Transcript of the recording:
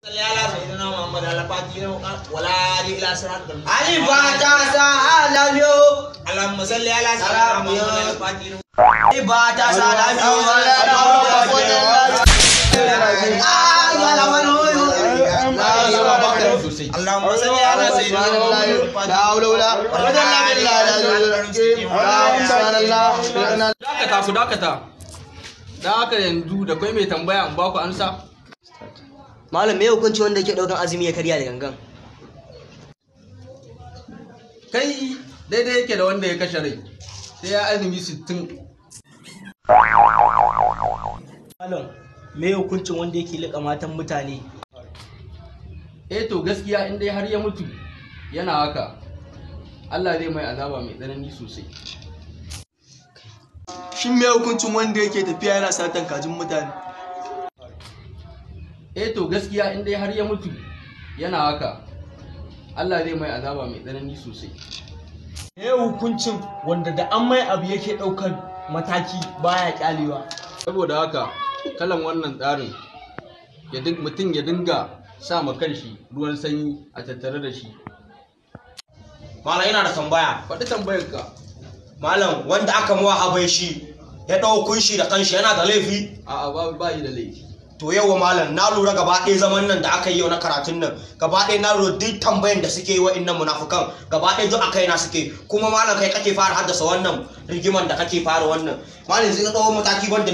Salli ala sayyidina Muhammad al-Fatih wala ila siratal Ali ba ta sa alabiyo. Allahumma salli ala sayyidina Muhammad al-Fatih. Ali ba ta sa alabiyo. Allahumma salli ala sayyidina Muhammad al-Fatih. La haula wala quwwata illa billah. Dakata ku dakata. Da haka yanzu da kai mai tambaya in ba ku ansa. Malam, me hukunci wanda yake daukan azumi ya karya da gangan? Kai daidai yake da wanda ya kashe rai. Sai ya azumi 60. Malam, me hukuncin wanda yake liƙa matan mutane? Eh to gaskiya in dai har ya mutu yana haka, Allah zai mai azaba mai tsanani sosai. Shin me hukuncin wanda yake tafiya yana satan kajin mutane? Eh to gaskiya in dai har ya mutu yana haka, Allah zai mai azaba mai tsanani sosai. Me hukuncin wanda da an mai abu yake ɗaukar mataki baya kyalewa? Saboda haka kalan wannan tsarin ya mutum ya dinga sa ma kanshi ruwan sanyi a tattare da shi. Malam, ina da tambaya. Faɗi tambayar ka. Malam, wanda aka mawa habaishi ya ɗau kunshi da kanshi yana da laifi? A'a, ba yi da laifi. To yauwa malam, na lura gaba ɗaya zaman nan da aka yi yau na karatun nan, gaba ɗaya na lura duk tambayan da suke yi wa'innan munafukan gaba ɗaya duk a kaina suke. Kuma malam, kai kake fara haddasa wannan rigiman da kake fara wannan. Malam, yanzu ka ɗau mataki ban da